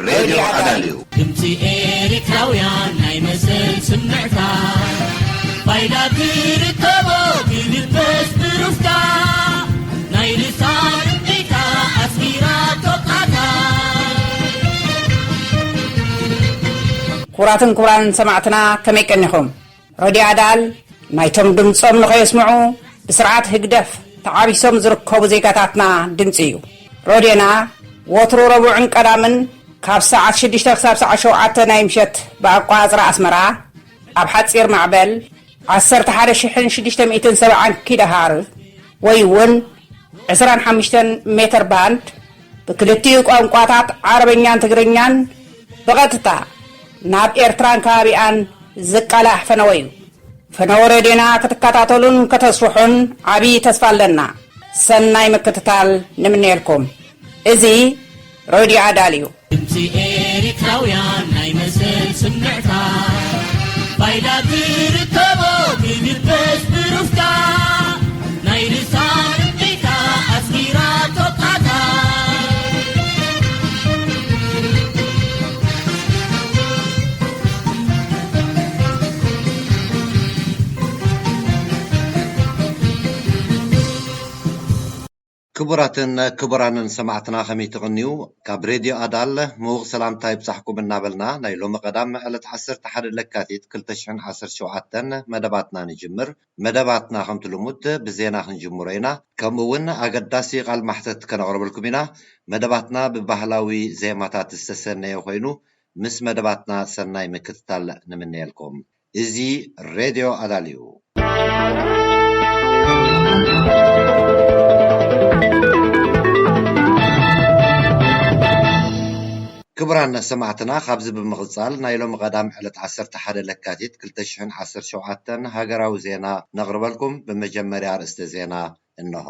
ሬድዮ ኣዳልዩ። ድምፂ ኤርትራውያን ናይ መሰል ስምዕታ፣ ፋይዳ ትርከቦ ትልበስ ብሩፍታ፣ ናይ ልሳን እምቢታ ኣስጊራ ቶቃታ። ክቡራትን ክቡራን ሰማዕትና፣ ከመይ ቀኒኹም? ረድዮ ኣዳል ናይቶም ድምጾም ንኸየስምዑ ብስርዓት ህግደፍ ተዓቢሶም ዝርከቡ ዜጋታትና ድምጺ እዩ። ረድዮና ወትሩ ረቡዕን ቀዳምን ካብ ሰዓት ሽዱሽተ ክሳብ ሰዓት ሸውዓተ ናይ ምሸት ብኣቋጽራ ኣስመራ ኣብ ሓጺር ማዕበል ዓሰርተ ሓደ ሽሕን ሽዱሽተ ሚእትን ሰብዓን ኪሎ ሃርዝ ወይ እውን ዕስራን ሓሙሽተን ሜትር ባንድ ብክልቲኡ ቋንቋታት ዓረበኛን ትግርኛን ብቐጥታ ናብ ኤርትራን ከባቢኣን ዝቃላሕ ፈነወ እዩ። ፈነወ ሬድዮና ክትከታተሉን ከተስፍሑን ዓብዪ ተስፋ ኣለና። ሰናይ ምክትታል ንምነየልኩም። እዚ ሬድዮ ኣዳል እዩ። ድምፂ ኤርትራውያን ናይ መሰል ስምዕታ፣ ፋይዳ ትርከቦ ትልበስ ብሩፍታ፣ ናይ ልሳን እምቢታ ኣስጊራ ቶቃታ። ክቡራትን ክቡራንን ሰማዕትና ከመይ ትቕንዩ? ካብ ሬድዮ ኣዳል ምዉቕ ሰላምታ ይብጻሕኩም እናበልና፣ ናይ ሎሚ ቀዳም ዕለት ዓሰርተ ሓደ ለካቲት ክልተ ሽሕን ዓሰርተ ሸውዓተን መደባትና ንጅምር። መደባትና ከምቲ ልሙድ ብዜና ክንጅምሮ ኢና። ከምኡ እውን ኣገዳሲ ቃል ማሕተት ከነቕርበልኩም ኢና። መደባትና ብባህላዊ ዜማታት ዝተሰነየ ኮይኑ፣ ምስ መደባትና ሰናይ ምክትታል ንምነየልኩም። እዚ ሬድዮ ኣዳል እዩ። ክቡራን ሰማዕትና፣ ካብዚ ብምቕጻል ናይ ሎሚ ቀዳም ዕለት ዓሰርተ ሓደ ለካቲት ክልተ ሽሕን ዓሰርተ ሸውዓተን ሃገራዊ ዜና ነቕርበልኩም። ብመጀመርያ ኣርእስተ ዜና እንሆ።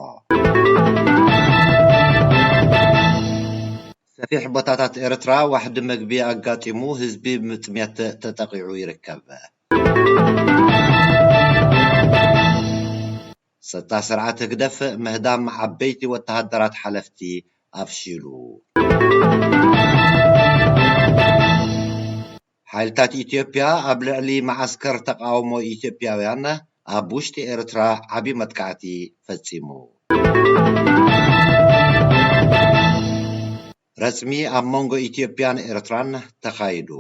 ሰፊሕ ቦታታት ኤርትራ ዋሕዲ መግቢ ኣጋጢሙ፣ ህዝቢ ብጥሜት ተጠቒዑ ይርከብ። ጸጥታ ስርዓት ህግደፍ ምህዳም ዓበይቲ ወተሃደራት ሓለፍቲ ኣፍሺሉ። ሓይልታት ኢትዮጵያ ኣብ ልዕሊ መዓስከር ተቃውሞ ኢትዮጵያውያን ኣብ ውሽጢ ኤርትራ ዓቢ መጥቃዕቲ ፈጺሙ። ረጽሚ ኣብ መንጎ ኢትዮጵያን ኤርትራን ተኻይዱ።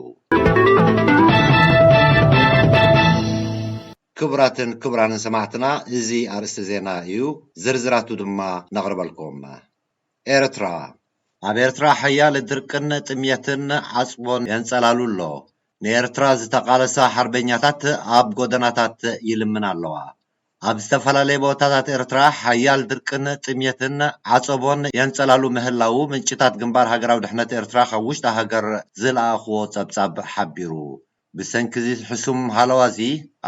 ክቡራትን ክቡራንን ሰማዕትና፣ እዚ ኣርእስቲ ዜና እዩ። ዝርዝራቱ ድማ ነቕርበልኩም። ኤርትራ። ኣብ ኤርትራ ሓያል ድርቅን ጥምየትን ዓጽቦን የንጸላሉ ኣሎ። ንኤርትራ ዝተቓለሳ ሓርበኛታት ኣብ ጎደናታት ይልምና ኣለዋ። ኣብ ዝተፈላለየ ቦታታት ኤርትራ ሓያል ድርቅን ጥምየትን ዓጸቦን የንጸላሉ ምህላዉ ምንጭታት ግንባር ሃገራዊ ድሕነት ኤርትራ ካብ ውሽጢ ሃገር ዝለኣኽዎ ጸብጻብ ሓቢሩ። ብሰንኪ እዚ ሕሱም ሃለዋ እዚ፣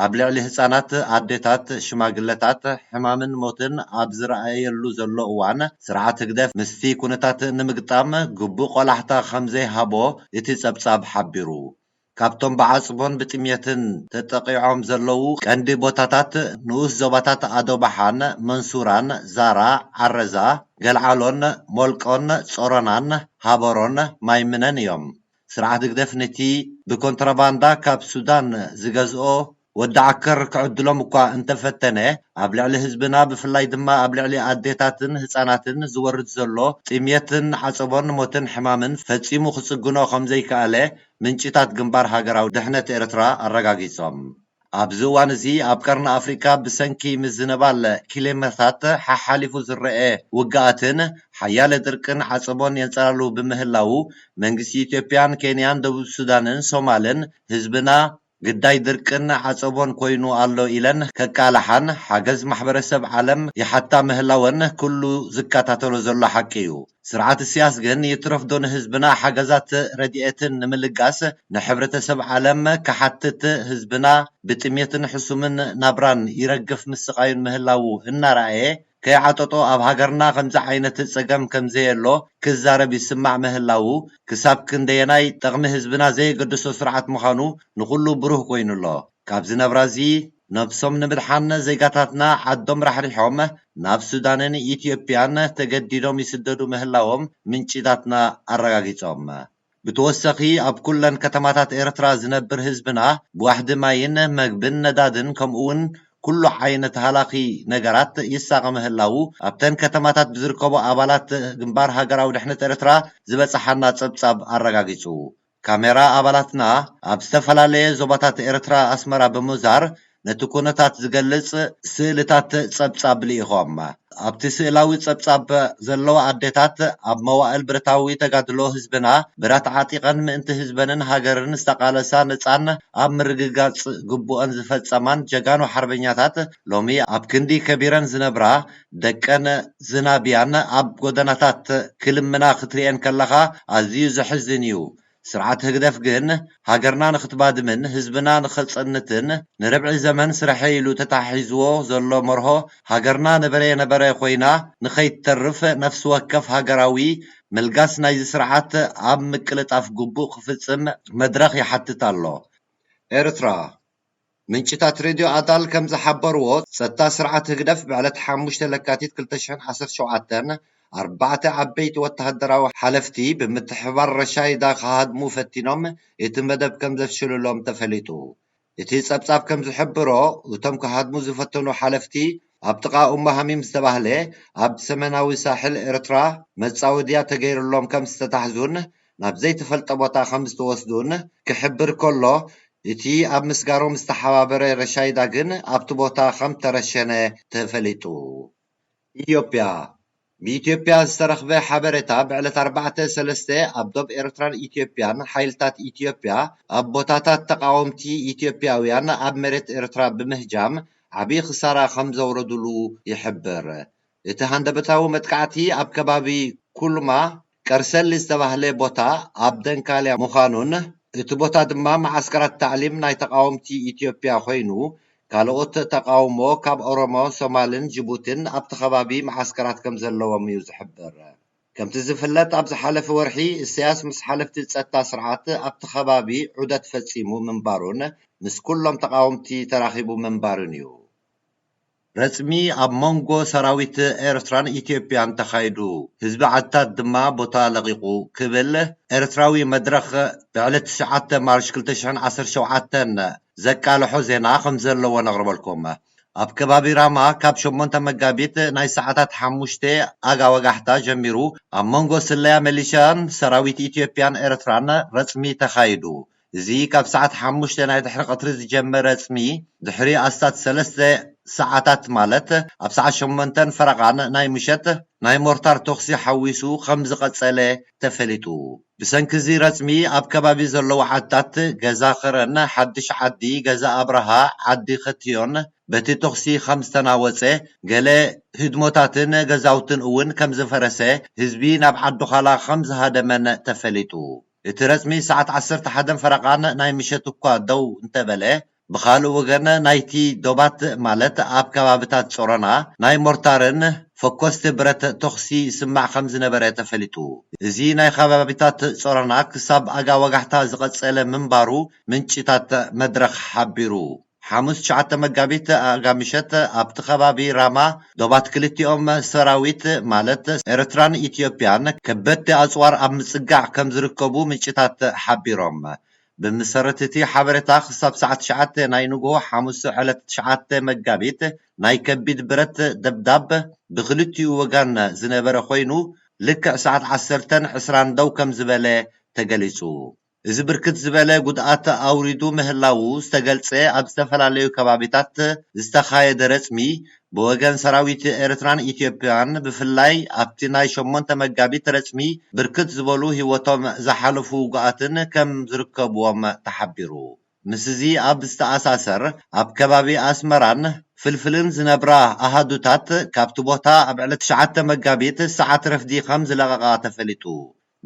ኣብ ልዕሊ ህጻናት፣ ኣዴታት፣ ሽማግለታት፣ ሕማምን ሞትን ኣብ ዝረኣየሉ ዘሎ እዋን፣ ስርዓት ህግደፍ ምስቲ ኩነታት ንምግጣም ግቡእ ቆላሕታ ከም ዘይሃቦ እቲ ጸብጻብ ሓቢሩ። ካብቶም ብዓጽቦን ብጥምየትን ተጠቒዖም ዘለዉ ቀንዲ ቦታታት፣ ንኡስ ዞባታት ኣዶባሓን፣ መንሱራን፣ ዛራ፣ ዓረዛ፣ ገልዓሎን፣ ሞልቆን፣ ጾሮናን፣ ሃበሮን፣ ማይምነን እዮም። ስርዓት ህግደፍ ነቲ ብኮንትራባንዳ ካብ ሱዳን ዝገዝኦ ወዲ ዓከር ክዕድሎም እኳ እንተፈተነ፣ ኣብ ልዕሊ ህዝብና፣ ብፍላይ ድማ ኣብ ልዕሊ ኣዴታትን ህጻናትን ዝወርድ ዘሎ ጥምየትን ዓጸቦን ሞትን ሕማምን ፈጺሙ ክጽግኖ ከም ዘይከኣለ ምንጭታት ግንባር ሃገራዊ ድሕነት ኤርትራ ኣረጋጊጾም። ኣብዚ እዋን እዚ ኣብ ቀርኒ ኣፍሪቃ ብሰንኪ ምዝንባል ኪሌመታት ሓሓሊፉ ዝረኤ ውግኣትን ሓያለ ድርቅን ዓጸቦን የንጸላሉ ብምህላዉ፣ መንግስቲ ኢትዮጵያን ኬንያን ደቡብ ሱዳንን ሶማልን ህዝብና ግዳይ ድርቅን ዓጸቦን ኮይኑ ኣሎ ኢለን ከቃልሓን ሓገዝ ማሕበረሰብ ዓለም ይሓታ ምህላወን ኩሉ ዝከታተሎ ዘሎ ሓቂ እዩ። ስርዓት እስያስ ግን ይትረፍዶ ንህዝብና ሓገዛት ረድኤትን ንምልጋስ ንሕብረተሰብ ዓለም ክሓትት፣ ህዝብና ብጥሜትን ሕሱምን ናብራን ይረግፍ ምስቓዩን ምህላዉ እናረኣየ፣ ከይዓጠጦ ኣብ ሃገርና ከምዚ ዓይነት ጸገም ከምዘየሎ ክዛረብ ይስማዕ ምህላዉ፣ ክሳብ ክንደየናይ ጥቕሚ ህዝብና ዘየገድሶ ስርዓት ምዃኑ ንኹሉ ብሩህ ኮይኑ ኣሎ። ካብዚ ነብራ እዚ ነብሶም ንምድሓን ዜጋታትና ዓዶም ራሕሪሖም ናብ ሱዳንን ኢትዮጵያን ተገዲዶም ይስደዱ ምህላዎም ምንጭታትና ኣረጋጊጾም። ብተወሳኺ ኣብ ኩለን ከተማታት ኤርትራ ዝነብር ህዝብና ብዋሕዲ ማይን መግብን ነዳድን ከምኡውን ኩሉ ዓይነት ሃላኺ ነገራት ይሳቐ ምህላዉ ኣብተን ከተማታት ብዝርከቡ ኣባላት ግንባር ሃገራዊ ድሕነት ኤርትራ ዝበጽሓና ጸብጻብ ኣረጋጊጹ። ካሜራ ኣባላትና ኣብ ዝተፈላለየ ዞባታት ኤርትራ ኣስመራ ብምዛር ነቲ ኩነታት ዝገልጽ ስእልታት ጸብጻብ ልኢኾም። ኣብቲ ስእላዊ ጸብጻብ ዘለዋ ኣዴታት ኣብ መዋእል ብረታዊ ተጋድሎ ህዝብና ብረት ዓጢቐን ምእንቲ ህዝበንን ሃገርን ዝተቓለሳ ነጻን ኣብ ምርግጋጽ ግቡኣን ዝፈጸማን ጀጋኑ ሓርበኛታት ሎሚ ኣብ ክንዲ ከቢረን ዝነብራ ደቀን ዝናብያን ኣብ ጎደናታት ክልምና ክትሪኤን ከለኻ ኣዝዩ ዘሕዝን እዩ። ስርዓት ህግደፍ ግን ሃገርና ንኽትባድምን ህዝብና ንኸጸንትን ንርብዒ ዘመን ስርሐ ኢሉ ተታሒዝዎ ዘሎ መርሆ ሃገርና ነበረ የነበረ ኮይና ንኸይትተርፍ ነፍሲ ወከፍ ሃገራዊ ምልጋስ ናይዚ ስርዓት ኣብ ምቅልጣፍ ግቡእ ክፍጽም መድረኽ ይሓትት ኣሎ። ኤርትራ። ምንጭታት ሬድዮ ኣዳል ከም ዝሓበርዎ፣ ጸጥታ ስርዓት ህግደፍ ብዕለት ሓሙሽተ ለካቲት ክልተ ሽሕን ዓሰርተ ሸውዓተን ኣርባዕተ ዓበይቲ ወተሃደራዊ ሓለፍቲ ብምትሕብባር ረሻይዳ ክሃድሙ ፈቲኖም እቲ መደብ ከም ዘፍሽልሎም ተፈሊጡ። እቲ ጸብጻብ ከም ዝሕብሮ፣ እቶም ክሃድሙ ዝፈተኑ ሓለፍቲ ኣብ ጥቓ ኡም ሃሚም ዝተባህለ ኣብ ሰሜናዊ ሳሕል ኤርትራ መጻወድያ ተገይርሎም ከም ዝተታሕዙን ናብ ዘይተፈልጠ ቦታ ከም ዝተወስዱን ክሕብር ከሎ፣ እቲ ኣብ ምስጋሮም ዝተሓባበረ ረሻይዳ ግን ኣብቲ ቦታ ከም ተረሸነ ተፈሊጡ። ኢትዮጵያ። ብኢትዮጵያ ዝተረኽበ ሓበሬታ፣ ብዕለት ኣርባዕተ ሰለስተ ኣብ ዶብ ኤርትራን ኢትዮጵያን ሓይልታት ኢትዮጵያ ኣብ ቦታታት ተቓወምቲ ኢትዮጵያውያን ኣብ መሬት ኤርትራ ብምህጃም ዓብዪ ክሳራ ከም ዘውረዱሉ ይሕብር። እቲ ሃንደበታዊ መጥቃዕቲ ኣብ ከባቢ ኩልማ ቀርሰሊ ዝተባህለ ቦታ ኣብ ደንካልያ ምዃኑን፣ እቲ ቦታ ድማ መዓስከራት ታዕሊም ናይ ተቓወምቲ ኢትዮጵያ ኮይኑ፣ ካልኦት ተቓውሞ ካብ ኦሮሞ፣ ሶማልን ጅቡትን ኣብቲ ከባቢ መዓስከራት ከም ዘለዎም እዩ ዝሕብር። ከምቲ ዝፍለጥ፣ ኣብ ዝሓለፈ ወርሒ፣ ኢሳያስ ምስ ሓለፍቲ ጸጥታ ስርዓት ኣብቲ ከባቢ ዑደት ፈጺሙ ምንባሩን ምስ ኩሎም ተቓወምቲ ተራኺቡ ምንባሩን እዩ። ረጽሚ ኣብ መንጎ ሰራዊት ኤርትራን ኢትዮጵያን ተኻይዱ፣ ህዝቢ ዓድታት ድማ ቦታ ለቒቑ ክብል ኤርትራዊ መድረኽ ብዕለት ትሽዓተ ማርች ክልተ ሽሕን ዓሰርተ ሸውዓተን ዘቃልሖ ዜና ከም ዘለዎ ነቕርበልኩም። ኣብ ከባቢ ራማ ካብ ሸሞንተ መጋቢት ናይ ሰዓታት ሓሙሽተ ኣጋ ወጋሕታ ጀሚሩ ኣብ መንጎ ስለያ ሚሊሻን ሰራዊት ኢትዮጵያን ኤርትራን ረጽሚ ተኻይዱ። እዚ ካብ ሰዓት ሓሙሽተ ናይ ድሕሪ ቀትሪ ዝጀመረ ረጽሚ፣ ድሕሪ ኣስታት ሰለስተ ሰዓታት ማለት ኣብ ሰዓት ሸሞንተን ፈረቓን ናይ ምሸት ናይ ሞርታር ተኹሲ ሓዊሱ ከም ዝቐጸለ ተፈሊጡ። ብሰንኪ እዚ ረጽሚ ኣብ ከባቢ ዘለዉ ዓድታት ገዛ ኸረን፣ ሓድሽ ዓዲ፣ ገዛ ኣብርሃ፣ ዓዲ ኸትዮን በቲ ተኹሲ ከም ዝተናወጸ፣ ገለ ህድሞታትን ገዛውትን እውን ከም ዝፈረሰ፣ ህዝቢ ናብ ዓዲ ዃላ ከም ዝሃደመን ተፈሊጡ። እቲ ረጽሚ ሰዓት ዓሰርተ ሓደን ፈረቓን ናይ ምሸት እኳ ደው እንተበለ፣ ብኻልእ ወገን ናይቲ ዶባት ማለት ኣብ ከባብታት ጾሮና ናይ ሞርታርን ፈኮስቲ ብረት ተኹሲ ይስማዕ ከም ዝነበረ ተፈሊጡ። እዚ ናይ ከባቢታት ጾሮና ክሳብ ኣጋ ወጋሕታ ዝቐጸለ ምንባሩ ምንጭታት መድረኽ ሓቢሩ። ሓሙስ ትሽዓተ መጋቢት ኣጋ ምሸት ኣብቲ ከባቢ ራማ ዶባት ክልቲኦም ሰራዊት ማለት ኤርትራን ኢትዮጵያን ከበድቲ ኣጽዋር ኣብ ምጽጋዕ ከም ዝርከቡ ምንጭታት ሓቢሮም። ብመሰረት እቲ ሓበሬታ ክሳብ ሰዓት ትሽዓተ ናይ ንግሆ ሓሙስ ዕለት ትሽዓተ መጋቢት ናይ ከቢድ ብረት ደብዳብ ብክልቲኡ ወገን ዝነበረ ኮይኑ ልክዕ ሰዓት ዓሰርተን ዕስራን ደው ከም ዝበለ ተገሊጹ። እዚ ብርክት ዝበለ ጉድኣት ኣውሪዱ ምህላዉ ዝተገልጸ ኣብ ዝተፈላለዩ ከባቢታት ዝተኻየደ ረጽሚ ብወገን ሰራዊት ኤርትራን ኢትዮጵያን ብፍላይ ኣብቲ ናይ ሸሞንተ መጋቢት ረጽሚ ብርክት ዝበሉ ህይወቶም ዝሓለፉ ውጉኣትን ከም ዝርከብዎም ተሓቢሩ። ምስዚ ኣብ ዝተኣሳሰር ኣብ ከባቢ ኣስመራን ፍልፍልን ዝነብራ ኣሃዱታት ካብቲ ቦታ ኣብ ዕለት ትሽዓተ መጋቢት ሰዓት ረፍዲ ከም ዝለቐቓ ተፈሊጡ።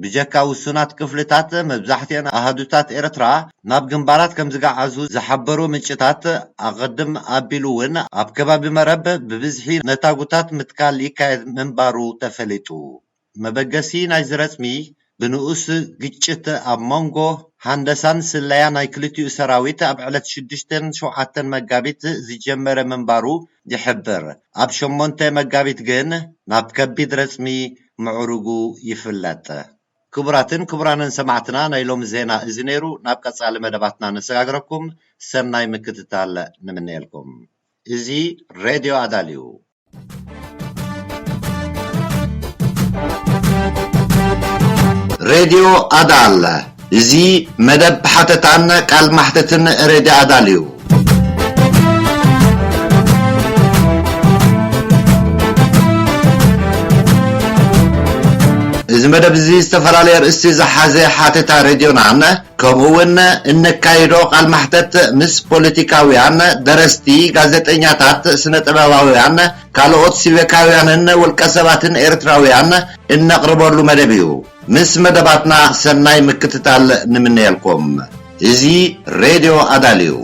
ብጀካ ውሱናት ክፍልታት መብዛሕትኤን ኣሃዱታት ኤርትራ ናብ ግንባራት ከም ዝገዓዙ ዝሓበሩ ምንጭታት ኣቐድም ኣቢሉ እውን ኣብ ከባቢ መረብ ብብዝሒ ነታጉታት ምትካል ይካየድ ምንባሩ ተፈሊጡ። መበገሲ ናይዚ ረጽሚ ብንኡስ ግጭት ኣብ መንጎ ሃንደሳን ስለያ ናይ ክልቲኡ ሰራዊት ኣብ ዕለት ሽዱሽተን ሸውዓተን መጋቢት ዝጀመረ ምንባሩ ይሕብር። ኣብ ሸሞንተ መጋቢት ግን ናብ ከቢድ ረጽሚ ምዕሩጉ ይፍለጥ። ክቡራትን ክቡራንን ሰማዕትና፣ ናይ ሎሚ ዜና እዚ ነይሩ። ናብ ቀጻሊ መደባትና ነሰጋግረኩም። ሰናይ ምክትታል ንምነየልኩም። እዚ ሬድዮ ኣዳል እዩ። ሬድዮ ኣዳል፣ እዚ መደብ ሓተታን ቃል ማሕተትን ሬድዮ ኣዳል እዩ። እዚ መደብ እዚ ዝተፈላለየ ኣርእስቲ ዝሓዘ ሓተታ ሬድዮናን፣ ከምኡ እውን እነካይዶ ቃል ማሕተት ምስ ፖለቲካውያን፣ ደረስቲ፣ ጋዜጠኛታት፣ ስነ ጥበባውያን፣ ካልኦት ሲቪካውያንን ውልቀ ሰባትን ኤርትራውያን እነቕርበሉ መደብ እዩ። ምስ መደባትና ሰናይ ምክትታል ንምነየልኩም። እዚ ሬድዮ ኣዳል እዩ።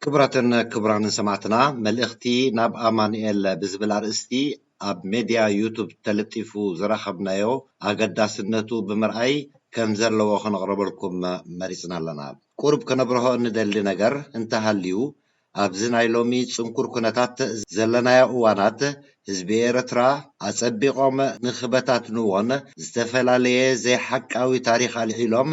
ክቡራትን ክቡራንን ሰማዕትና፣ መልእኽቲ ናብ ኣማኑኤል ብዝብል ኣርእስቲ ኣብ ሜድያ ዩቱብ ተለጢፉ ዝረኸብናዮ ኣገዳስነቱ ብምርኣይ ከም ዘለዎ ከነቕርበልኩም መሪጽና ኣለና። ቁሩብ ከነብርሆ እንደሊ ነገር እንተሃልዩ፣ ኣብዚ ናይ ሎሚ ጽንኩር ኩነታት ዘለናዮ እዋናት፣ ህዝቢ ኤርትራ ኣጸቢቖም ንኽበታትንዎን ዝተፈላለየ ዘይሓቃዊ ታሪኽ ኣልዒሎም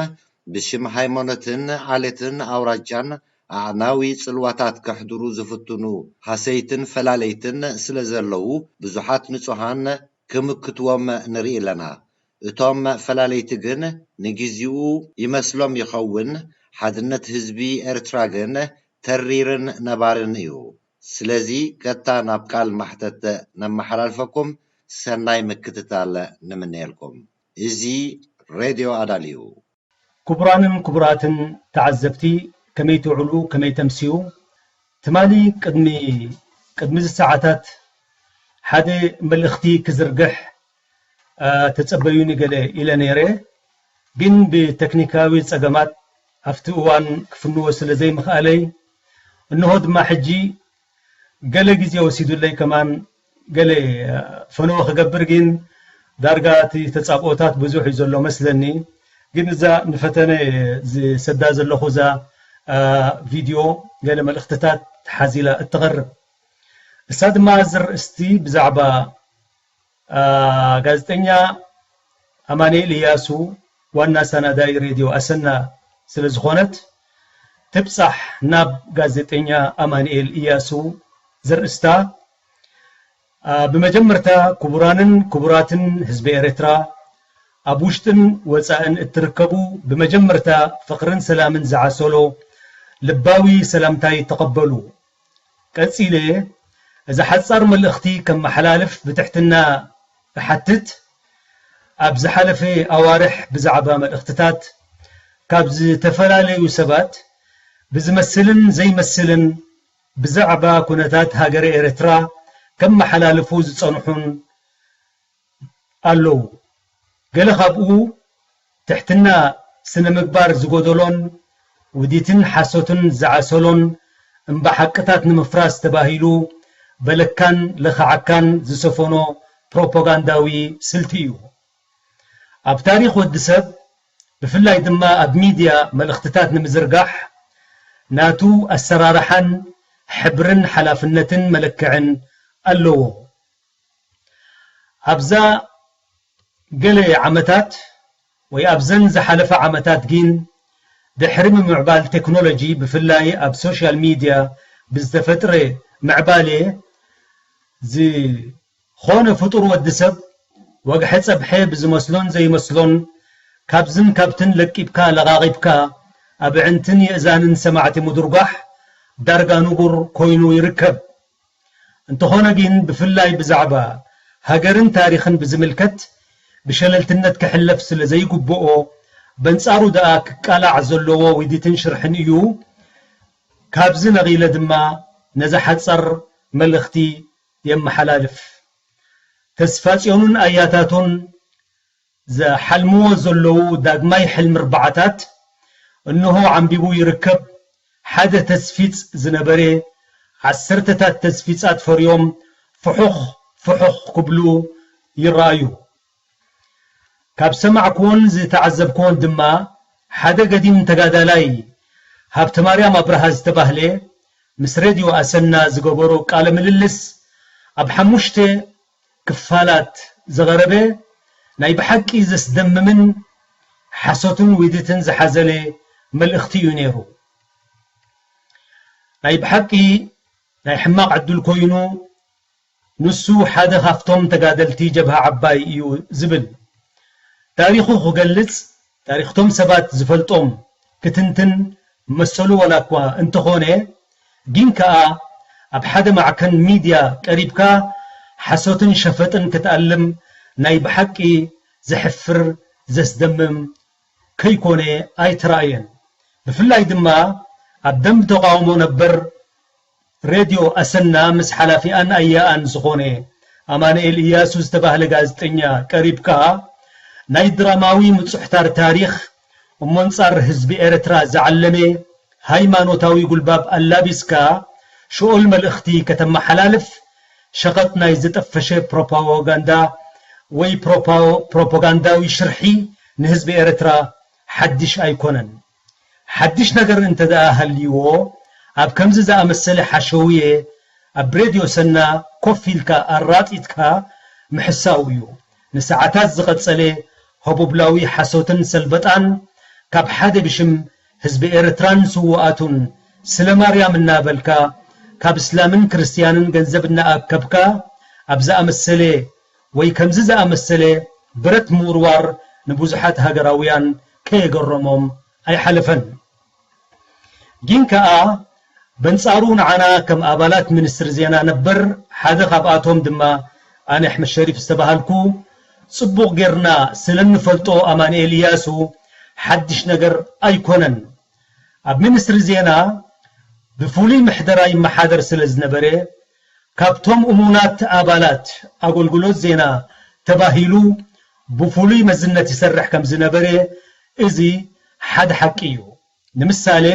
ብሽም ሃይማኖትን ዓሌትን ኣውራጃን ኣዕናዊ ጽልዋታት ከሕድሩ ዝፍትኑ ሃሰይትን ፈላለይትን ስለ ዘለዉ፣ ብዙሓት ንጹሃን ክምክትዎም ንርኢ ኣለና። እቶም ፈላለይቲ ግን ንግዜኡ ይመስሎም ይኸውን፣ ሓድነት ህዝቢ ኤርትራ ግን ተሪርን ነባርን እዩ። ስለዚ ቀጥታ ናብ ቃል ማሕተት ነመሓላልፈኩም፣ ሰናይ ምክትታል ንምነየልኩም። እዚ ሬድዮ ኣዳል እዩ። ክቡራንን ክቡራትን ተዓዘብቲ፣ ከመይ ትውዕሉ፣ ከመይ ተምስዩ? ትማሊ ቅድሚ፣ ቅድሚ እዚ ሰዓታት ሓደ መልእኽቲ ክዝርግሕ፣ አ፣ ተጸበዩኒ ገለ ኢለ ነይረ፣ ግን ብቴክኒካዊ ጸገማት ኣብቲ እዋን ክፍንዎ ስለ ዘይምኽኣለይ፣ እንሆ ድማ ሕጂ ገለ ግዜ ወሲዱለይ ከማን ገለ፣ አ፣ ፈነወ ክገብር፣ ግን ዳርጋ እቲ ተጻብኦታት ብዙሕ እዩ ዘሎ መስለኒ። ግን እዛ ንፈተነ ዝሰዳ ዘለኹ እዛ፣ አ፣ ቪድዮ ገለ መልእኽትታት ሓዚላ እትቐርብ። እሳ ድማ ዘርእስቲ ብዛዕባ፣ አ፣ ጋዜጠኛ ኣማኑኤል እያሱ ዋና ኣሰናዳኢ ሬድዮ ኣሰና ስለ ዝኾነት፣ ትብጻሕ ናብ ጋዜጠኛ ኣማኑኤል እያሱ ዘርእስታ። አ፣ ብመጀመርታ ክቡራንን ክቡራትን ህዝቢ ኤርትራ፣ ኣብ ውሽጥን ወጻእን እትርከቡ፣ ብመጀመርታ ፍቕርን ሰላምን ዝዓሰሎ ልባዊ ሰላምታይ ተቐበሉ። ቀጺለ፣ እዛ ሓጻር መልእኽቲ ከመሓላልፍ ብትሕትና እሓትት። ኣብ ዝሓለፈ ኣዋርሕ ብዛዕባ መልእኽትታት ካብ ዝተፈላለዩ ሰባት ብዝመስልን ዘይመስልን ብዛዕባ ኩነታት ሃገረ ኤርትራ ከመሓላልፉ ዝጸንሑን ኣለዉ። ገለ ካብኡ ትሕትና ስነ ምግባር ዝጎደሎን ውዲትን ሓሶትን ዝዓሰሎን እምባ ሓቅታት ንምፍራስ ተባሂሉ በለካን ለኽዓካን ዝሰፈኖ ፕሮፓጋንዳዊ ስልቲ እዩ። ኣብ ታሪኽ ወዲ ሰብ፣ ብፍላይ ድማ ኣብ ሚድያ መልእኽትታት ንምዝርጋሕ፣ ናቱ ኣሰራርሓን ሕብርን ሓላፍነትን መለክዕን ኣለዎ። ኣብዛ ገለ ዓመታት ወይ ኣብዘን ዝሓለፈ ዓመታት ግን፣ ድሕሪ ምምዕባል ቴክኖሎጂ፣ ብፍላይ ኣብ ሶሻል ሚድያ ብዝተፈጥረ ምዕባሌ፣ ዝኾነ ፍጡር ወዲ ሰብ ወግሐ ጸብሐ ብዝመስሎን ዘይመስሎን፣ ካብዝን ካብትን ለቂብካ ለቓቒብካ፣ ኣብ ኣዕንትን የእዛንን ሰማዕቲ ምድርጓሕ ዳርጋ ንቡር ኮይኑ ይርከብ። እንተኾነ ግን፣ ብፍላይ ብዛዕባ ሃገርን ታሪኽን ብዝምልከት፣ ብሸለልትነት ክሕለፍ ስለ ዘይግብኦ፣ በንጻሩ ደኣ ክቃላዕ ዘለዎ ውዲትን ሽርሕን እዩ። ካብዚ ነቒለ ድማ ነዛ ሓጻር መልእኽቲ የመሓላልፍ። ተስፋጽዮንን ኣያታቱን ዝሓልምዎ ዘለዉ ዳግማይ ሕልሚ ኣርባዓታት እንሆ ዓምቢቡ ይርከብ። ሓደ ተስፊጽ ዝነበረ፣ ዓሰርተታት ተስፊጻት ፈርዮም ፍሑኽ ፍሑኽ ክብሉ ይረኣዩ። ካብ ሰማዕኩዎን ዝተዓዘብኩዎን ድማ፣ ሓደ ገዲም ተጋዳላይ ሃብተማርያም ኣብርሃ ዝተባህለ፣ ምስ ሬድዮ ኣሰና ዝገበሮ ቃለ ምልልስ ኣብ ሓሙሽተ ክፋላት ዝቐረበ ናይ ብሓቂ ዘስደምምን ሓሶትን ውዲትን ዝሓዘለ መልእኽቲ እዩ ነይሩ። ናይ ብሓቂ ናይ ሕማቕ ዕድል ኮይኑ ንሱ ሓደ ካብቶም ተጋደልቲ ጀብሃ ዓባይ እዩ ዝብል ታሪኹ ክገልጽ፣ ታሪኽቶም ሰባት ዝፈልጦም ክትንትን መሰሉ ዋላ እኳ እንተኾነ፣ ግን ከኣ ኣብ ሓደ ማዕከን ሚድያ ቀሪብካ ሓሶትን ሸፈጥን ክትኣልም ናይ ብሓቂ ዘሕፍር ዘስደምም ከይኮነ ኣይተራእየን። ብፍላይ ድማ ኣብ ደንብ ተቓውሞ ነበር ሬድዮ ኣሰና ምስ ሓላፊኣን ኣያኣን ዝኾነ ኣማንኤል እያሱ ዝተባህለ ጋዜጠኛ ቀሪብካ ናይ ድራማዊ ምጹሕታር ታሪኽ እሞ ኣንጻር ህዝቢ ኤርትራ ዝዓለመ ሃይማኖታዊ ጉልባብ ኣላቢስካ ሽኦል መልእኽቲ ከተመሓላልፍ ሸቐጥ ናይ ዝጠፈሸ ፕሮፓጋንዳ ወይ ፕሮፓ- ፕሮፓጋንዳዊ ሽርሒ ንህዝቢ ኤርትራ ሓድሽ ኣይኮነን። ሓድሽ ነገር እንተ ደኣ ሃልይዎ ኣብ ከምዚ ዝኣመሰለ ሓሸውየ ኣብ ሬድዮ ሰና ኮፍ ኢልካ ኣራጢጥካ ምሕሳው እዩ። ንሰዓታት ዝቐጸለ ሆቦብላዊ ሓሶትን ሰልበጣን ካብ ሓደ ብሽም ህዝቢ ኤርትራን ስውኣቱን ስለ ማርያም እናበልካ ካብ እስላምን ክርስትያንን ገንዘብ እናኣከብካ ኣብ ዝኣመሰለ ወይ ከምዚ ዝኣመሰለ ብረት ምውርዋር ንብዙሓት ሃገራውያን ከየገረሞም ኣይሓለፈን። ግን ከኣ በንጻሩ ንዓና ከም ኣባላት ሚኒስትሪ ዜና ነበር ሓደ ካብኣቶም ድማ ኣነ ኣሕመድ ሸሪፍ ዝተባሃልኩ ጽቡቕ ጌርና ስለ እንፈልጦ ኣማንኤል እያሱ ሓድሽ ነገር ኣይኮነን። ኣብ ሚኒስትሪ ዜና ብፍሉይ ምሕደራ ይመሓደር ስለ ዝነበረ ካብቶም እሙናት ኣባላት ኣገልግሎት ዜና ተባሂሉ ብፍሉይ መዝነት ይሰርሕ ከም ዝነበረ እዚ ሓደ ሓቂ እዩ። ንምሳሌ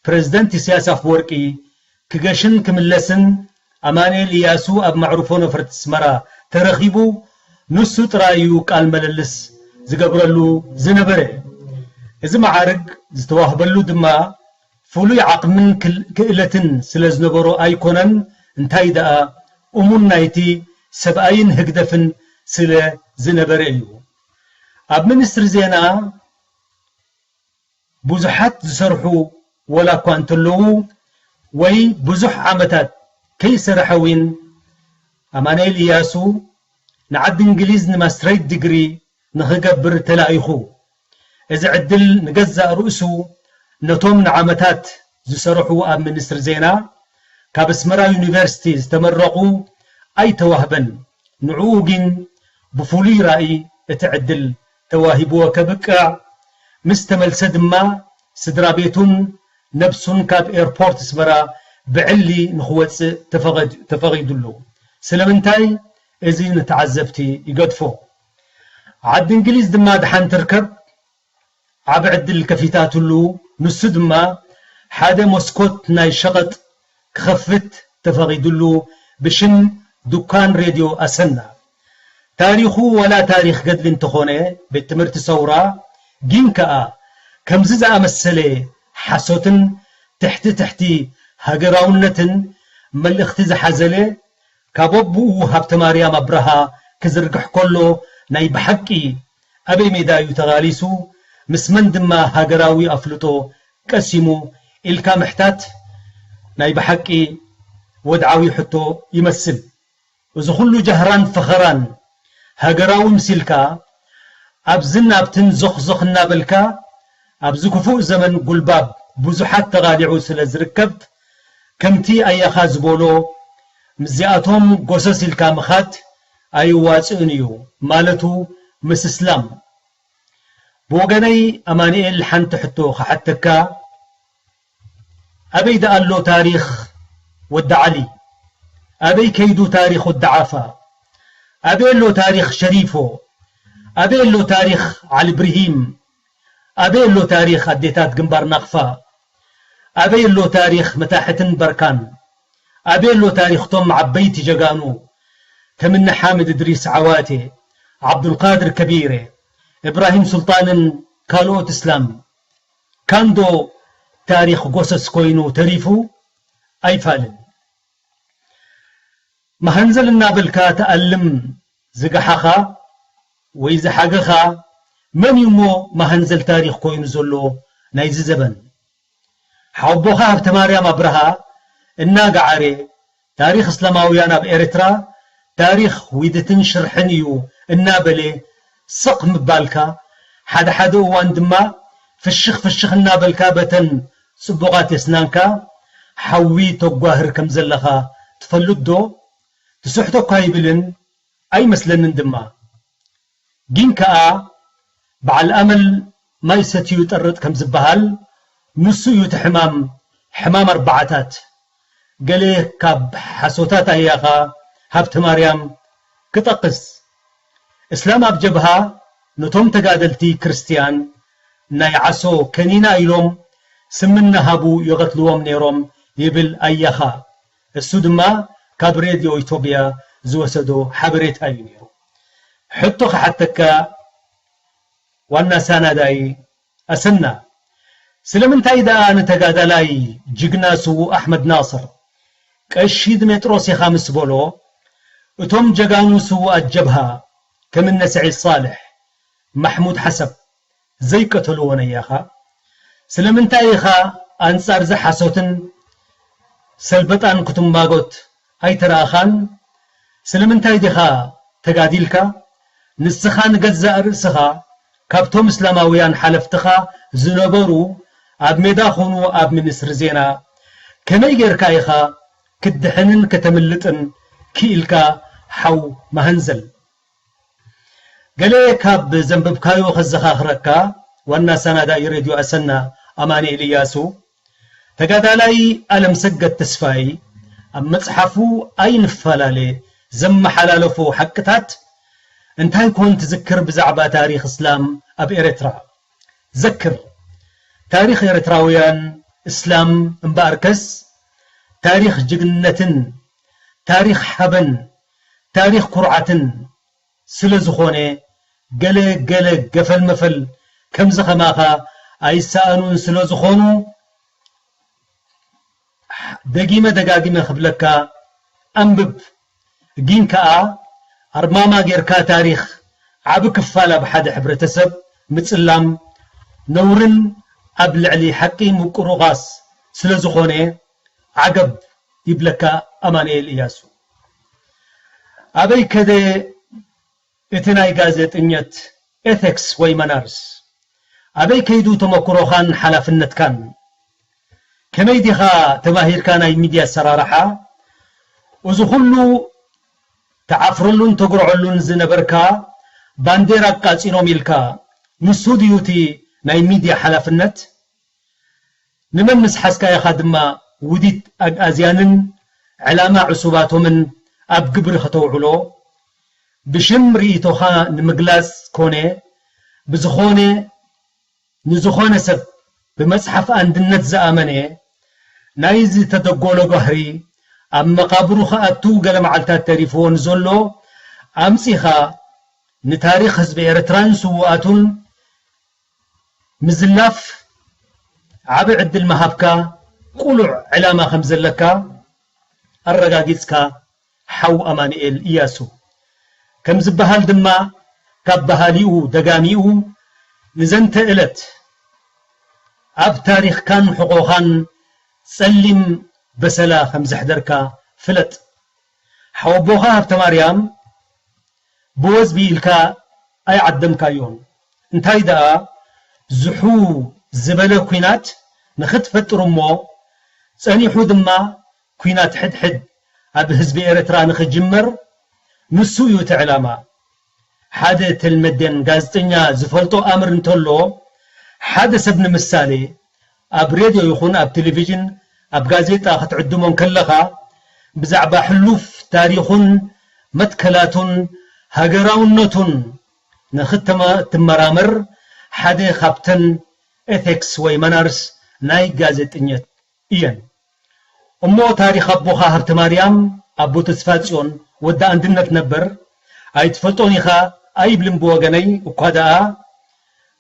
ፕረዚደንት ኢሳያስ ኣፈወርቂ ክገሽን ክምለስን ኣማኑኤል እያሱ ኣብ መዕርፎ ነፈርቲ ኣስመራ ተረኺቡ ንሱ ጥራይ እዩ ቃል ምልልስ ዝገብረሉ ዝነበረ። እዚ መዓርግ ዝተዋህበሉ ድማ ፍሉይ ዓቕምን ክል- ክእለትን ስለ ዝነበሮ ኣይኮነን፣ እንታይ ደኣ እሙን ናይቲ ሰብኣይን ህግደፍን ስለ ዝነበረ እዩ። ኣብ ሚኒስትሪ ዜና ብዙሓት ዝሰርሑ ወላ እኳ እንተለዉ ወይ ብዙሕ ዓመታት ከይሰረሐ እውን ኣማኑኤል እያሱ ንዓዲ እንግሊዝ ንማስትሬት ዲግሪ ንኽገብር ተላኢኹ። እዚ ዕድል ንገዛእ ርእሱ ነቶም ንዓመታት ዝሰርሑ ኣብ ሚኒስትሪ ዜና ካብ ኣስመራ ዩኒቨርሲቲ ዝተመረቑ ኣይተዋህበን። ንዕኡ ግን ብፍሉይ ራእይ እቲ ዕድል ተዋሂብዎ ከብቅዕ ምስ ተመልሰ ድማ ስድራ ቤቱን ነብሱን ካብ ኤርፖርት ኣስመራ ብዕሊ ንኽወጽእ ተፈቐድ- ተፈቒዱሉ። ስለምንታይ? እዚ ንተዓዘብቲ ይገድፎ። ዓዲ እንግሊዝ ድማ ድሓን ትርከብ ዓቢ ዕድል ከፊታትሉ፣ ንሱ ድማ ሓደ መስኮት ናይ ሸቐጥ ክኸፍት ተፈቒዱሉ ብሽም ዱካን ሬድዮ ኣሰና። ታሪኹ ዋላ ታሪኽ ገድሊ እንተኾነ ቤት ትምህርቲ ሰውራ ግን ከኣ ከምዚ ዝኣመሰለ ሓሶትን ትሕቲ ትሕቲ ሃገራውነትን መልእኽቲ ዝሓዘለ ካብ ኣቦኡ ሃብተማርያም ኣብርሃ ክዝርግሕ ከሎ ናይ ብሓቂ ኣበይ ሜዳ እዩ ተቓሊሱ፣ ምስ መን ድማ ሃገራዊ ኣፍልጦ ቀሲሙ ኢልካ ምሕታት ናይ ብሓቂ ወድዓዊ ሕቶ ይመስል። እዚ ኩሉ ጃህራን ፈኸራን ሃገራዊ ምሲልካ ኣብዝን ኣብትን ዞኽዞኽ እናበልካ ኣብዚ ክፉእ ዘመን ጉልባብ ብዙሓት ተቓሊዑ ስለ ዝርከብ ከምቲ ኣያኻ ዝበሎ ምስዚኣቶም ጎሰስ ኢልካ ምኻድ ኣይዋፅእን እዩ ማለቱ ምስስላም። ብወገነይ ኣማኑኤል ሓንቲ ሕቶ ክሓተካ፣ ኣበይ ደኣ ኣሎ ታሪኽ ወዲ ዓሊ? ኣበይ ከይዱ ታሪኽ ወዲ ዓፋ? ኣበይ ኣሎ ታሪኽ ሸሪፎ? ኣበይ ኣሎ ታሪኽ ዓሊ ብርሂም? ኣበይ ኣሎ ታሪኽ ኣዴታት ግንባር ናቕፋ? ኣበይ ኣሎ ታሪኽ መታሕትን በርካን? ኣበይ ኣሎ ታሪኽቶም ዓበይቲ ጀጋኑ ከምኒ ሓምድ እድሪስ ዓዋቴ፣ ዓብዱልቃድር ከቢረ፣ እብራሂም ሱልጣንን ካልኦት እስላም? ካንዶ ታሪኽ ጎሰስ ኮይኑ ተሪፉ? ኣይፋልን። መሃንዘል እናበልካ ተኣልም ዝገሓኻ ወይ ዝሓገኻ መን እዩ እሞ መሃንዘል ታሪኽ ኮይኑ ዘሎ ናይዚ ዘበን? ሓወቦኻ ሃብተማርያም ኣብርሃ እናገዓረ ታሪኽ እስላማውያን ኣብ ኤርትራ ታሪኽ ዊድትን ሽርሕን እዩ እናበለ ስቕ ምባልካ፣ ሓደ ሓደ እዋን ድማ ፍሽኽ ፍሽኽ እናበልካ በተን ጽቡቓት የስናንካ ሓዊ ተጓህር ከም ዘለኻ ትፈልጥ ዶ? ትስሕቶ እኳ ይብልን ኣይመስለንን ድማ። ግን ከኣ በዓል ኣመል ማይ ሰትዩ ጠርጥ ከም ዝበሃል፣ ንሱ እዩ እቲ ሕማም፣ ሕማም ኣርባዓታት። ገለ ካብ ሓሶታት ኣያኻ ሃብተ ማርያም ክጠቕስ። እስላም ኣብ ጀብሃ ነቶም ተጋደልቲ ክርስትያን ናይ ዓሶ ከኒና ኢሎም ስም እናሃቡ ይቐትልዎም ነይሮም ይብል ኣያኻ። እሱ ድማ ካብ ሬድዮ ኢትዮጵያ ዝወሰዶ ሓበሬታ እዩ ነይሩ። ሕቶ ክሓተካ ዋና ሳናዳይ ኣሰና፣ ስለምንታይ ደኣ ንተጋዳላይ ጅግና ስዉእ ኣሕመድ ናስር ቀሺ ድሜጥሮስ ኢኻ ምስ በሎ፣ እቶም ጀጋኑ ስዉኣት ጀብሃ ከም እነ ስዒድ ሳልሕ፣ ማሕሙድ ሓሰብ ዘይቀተልዎ ነያኻ? ስለምንታይ ኢኻ ኣንጻር እዚ ሓሶትን ሰልበጣን ክትማጎት ኣይተራእኻን? ስለምንታይ ዲኻ ተጋዲልካ? ንስኻ ንገዛእ ርእስኻ ካብቶም እስላማውያን ሓለፍትኻ ዝነበሩ ኣብ ሜዳ ኹኑ ኣብ ሚኒስትሪ ዜና ከመይ ጌርካ ኢኻ ክትድሕንን ከተምልጥን ክኢልካ ሓው መሃንዘል? ገለ ካብ ዘንበብካዮ ከዘኻኽረካ፣ ዋና ኣሰናዳኢ ሬድዮ ኣሰና ኣማኑኤል እያሱ፣ ተጋዳላይ ኣለምሰገድ ተስፋይ ኣብ መጽሓፉ ኣይንፈላለ ዘመሓላለፎ ሓቅታት እንታይ ኮን ትዝክር ብዛዕባ ታሪኽ እስላም ኣብ ኤርትራ? ዘክር፣ ታሪኽ ኤርትራውያን እስላም እምበኣርከስ ታሪኽ ጅግንነትን ታሪኽ ሓበን ታሪኽ ኩርዓትን ስለ ዝኾነ፣ ገለ ገለ ገፈል መፈል ከምዚ ከማኻ ኣይሰኣኑን ስለ ዝኾኑ፣ ደጊመ ደጋጊመ ክብለካ፣ ኣንብብ። ግን ከኣ ኣርማማ ጌርካ ታሪኽ ዓቢ ክፋል ኣብ ሓደ ሕብረተሰብ ምጽላም ነውርን ኣብ ልዕሊ ሓቂ ምቁርቓስ ስለ ዝኾነ፣ ዓገብ ይብለካ ኣማኑኤል እያሱ። ኣበይ ከደ እቲ ናይ ጋዜጠኘት ኤቲክስ ወይ መናርስ? ኣበይ ከይዱ ተመክሮኻን ሓላፍነትካን? ከመይ ዲኻ ተማሂርካ ናይ ሚድያ ኣሰራርሓ? እዚ ኩሉ ትዓፍረሉን ተጉርዐሉን ዝነበርካ ባንዴራ ኣቃጺሎም ኢልካ፣ ንሱ ድዩ እቲ ናይ ሚድያ ሓላፍነት? ንመን ምስ ሓዝካ ኢኻ ድማ ውዲት ኣግኣዝያንን ዕላማ ዕሱባቶምን ኣብ ግብሪ ከተውዕሎ? ብሽም ርእይቶኻ ንምግላጽ ኮነ ብዝኾነ ንዝኾነ ሰብ ብመጽሓፍ ኣንድነት ዝኣመነ ናይ ዝተደጎሎ ባህሪ ኣብ መቓብሩ ክኣቱ ገለ መዓልታት ተሪፍዎ ንዘሎ ኣምጺኻ ንታሪኽ ህዝቢ ኤርትራን ስዉኣቱን ምዝላፍ ዓቢ ዕድል ምሃብካ ቅሉዕ ዕላማ ከም ዘለካ ኣረጋጊጽካ ሓው ኣማኑኤል እያሱ። ከም ዝበሃል ድማ ካብ በሃሊኡ ደጋሚኡ ንዘንተ እለት ኣብ ታሪኽካን ሕቖኻን ጸሊም በሰላ ከም ዘሕደርካ ፍለጥ። ሓወቦኻ ሃብተማርያም ብወዝቢ ኢልካ ኣይዓደምካዮን። እንታይ ደኣ ዝሑ ዝበለ ኲናት ንኽትፈጥር እሞ ጸኒሑ ድማ ኲናት ሕድሕድ ኣብ ህዝቢ ኤርትራ ንኽጅመር ንሱ እዩ እቲ ዕላማ። ሓደ ተልመዴን ጋዜጠኛ ዝፈልጦ ኣምር እንተሎ ሓደ ሰብ ንምሳሌ ኣብ ሬድዮ ይኹን ኣብ ቴሌቪዥን ኣብ ጋዜጣ ክትዕድሞ እንከለኻ ብዛዕባ ሕሉፍ ታሪኹን መትከላቱን ሃገራውነቱን ንኽትመራመር ሓደ ካብተን ኤቲክስ ወይ መናርስ ናይ ጋዜጠኘት እየን። እሞ ታሪኽ ኣቦኻ ሃብተማርያም ኣቦ ተስፋጽዮን ወዲ ኣንድነት ነበር ኣይትፈልጦን ኢኻ ኣይብልን ብወገነይ እኳ ደኣ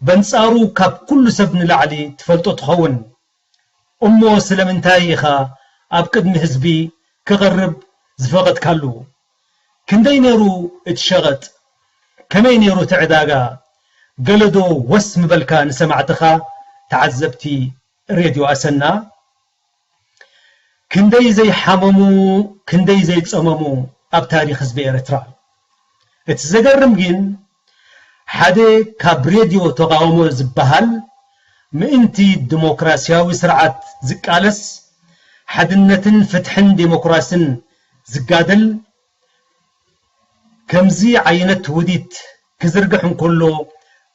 በንጻሩ ካብ ኩሉ ሰብ ንላዕሊ ትፈልጦ ትኸውን። እሞ ስለምንታይ ኢኻ ኣብ ቅድሚ ህዝቢ ክቐርብ ዝፈቐድካሉ? ክንደይ ነይሩ እቲ ሸቐጥ? ከመይ ነይሩ እቲ ዕዳጋ? ገለዶ ወስ ምበልካ ንሰማዕትኻ ተዓዘብቲ ሬድዮ ኣሰና? ክንደይ ዘይሓመሙ፣ ክንደይ ዘይጸመሙ ኣብ ታሪኽ ህዝቢ ኤርትራ። እቲ ዘገርም ግን፣ ሓደ ካብ ሬድዮ ተቓውሞ ዝበሃል፣ ምእንቲ ዲሞክራስያዊ ስርዓት ዝቃለስ፣ ሓድነትን ፍትሕን ዴሞክራስን ዝጋደል፣ ከምዚ ዓይነት ውዲት ክዝርግሕ እንከሎ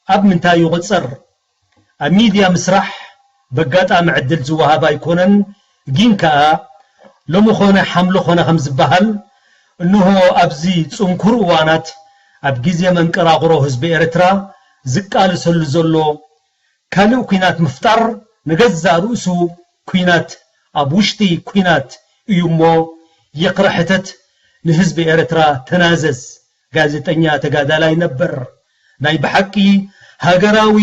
ኣብ ምንታይ ይቑጸር? ኣብ ሚድያ ምስራሕ በጋጣሚ ዕድል ዝወሃብ ኣይኮነን፣ ግን ከኣ ሎሚ ኾነ ሓምሎ ኾነ ከም ዝበሃል፣ እንሆ ኣብዚ ጽንኩር እዋናት ኣብ ግዜ መንቀራቕሮ ህዝቢ ኤርትራ ዝቃለሰሉ ዘሎ ካልእ ኲናት ምፍጣር ንገዛእ ርእሱ ኲናት ኣብ ውሽጢ ኲናት እዩ እሞ ይቕረ ሕተት ንህዝቢ ኤርትራ ተናዘዝ። ጋዜጠኛ ተጋዳላይ ነበር ናይ ብሓቂ ሃገራዊ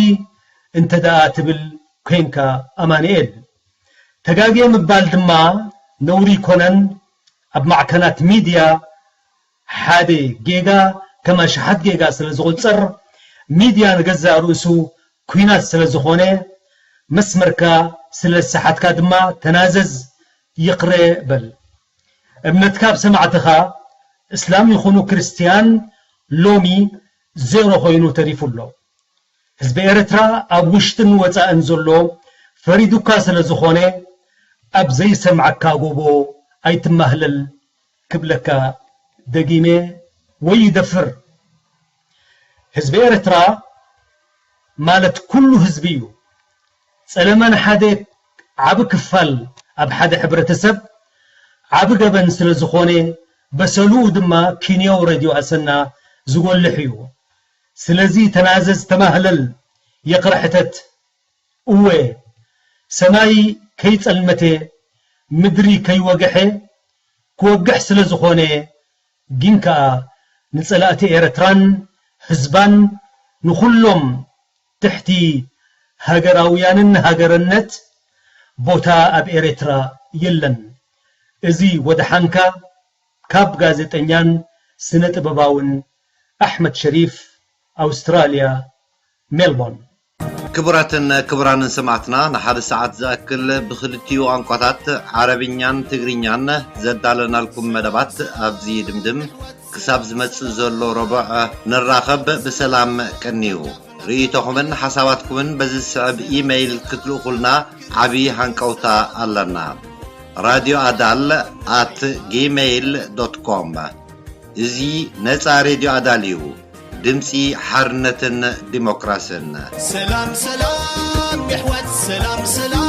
እንተ ደኣ ትብል ኮንካ ኣማኑኤል። ተጋግየ ምባል ድማ ነውሪ ይኮነን። ኣብ ማዕከናት ሚድያ ሓደ ጌጋ ከም ኣሽሓት ጌጋ ስለ ዝቑጸር፣ ሚድያ ንገዛእ ርእሱ ኲናት ስለ ዝኾነ፣ መስመርካ ስለ ዝሰሓትካ ድማ ተናዘዝ፣ ይቕረ በል። እምነትካ ኣብ ሰማዕትኻ፣ እስላም ይኹኑ ክርስትያን፣ ሎሚ ዜሮ ኮይኑ ተሪፉ ኣሎ። ህዝቢ ኤርትራ ኣብ ውሽጥን ወጻእን ዘሎ ፈሪዱካ ስለ ዝኾነ፣ ኣብ ዘይሰምዓካ ጎቦ ኣይትማህለል ክብለካ ደጊመ ወይ ይደፍር። ህዝቢ ኤርትራ ማለት ኩሉ ህዝቢ እዩ። ጸለመን ሓደ ዓቢ ክፋል ኣብ ሓደ ሕብረተሰብ ዓቢ ገበን ስለ ዝኾነ፣ በሰልኡ ድማ ኪንያዊ ሬድዮ ኣሰና ዝጎልሕ እዩ። ስለዚ ተናዘዝ፣ ተማህለል፣ ይቕረ ሕተት። እወ፣ ሰማይ ከይጸልመተ፣ ምድሪ ከይወግሐ ክወግሕ ስለ ዝኾነ፣ ግን ከኣ ንጸላእቲ ኤርትራን ህዝባን ንኹሎም ትሕቲ ሃገራውያንን ሃገርነት ቦታ ኣብ ኤርትራ የለን። እዚ ወደሓንካ ካብ ጋዜጠኛን ስነ ጥበባውን ኣሕመድ ሸሪፍ፣ ኣውስትራልያ፣ ሜልቦርን። ክቡራትን ክቡራንን ሰማዕትና፣ ንሓደ ሰዓት ዝኣክል ብኽልቲኡ ቋንቋታት ዓረብኛን ትግርኛን ዘዳለናልኩም መደባት ኣብዚ ይድምድም። ክሳብ ዝመጽእ ዘሎ ረቡዕ ንራኸብ። ብሰላም ቅንዩ። ርእይቶኹምን ሓሳባትኩምን በዚ ዝስዕብ ኢመይል ክትልእኹልና ዓቢ ሃንቀውታ ኣለና። ራድዮ ኣዳል ኣት ጂሜይል ዶት ኮም። እዚ ነጻ ሬድዮ ኣዳል እዩ። ድምጺ ሓርነትን ዲሞክራስን። ሰላም ሰላም የሕዋት፣ ሰላም ሰላም።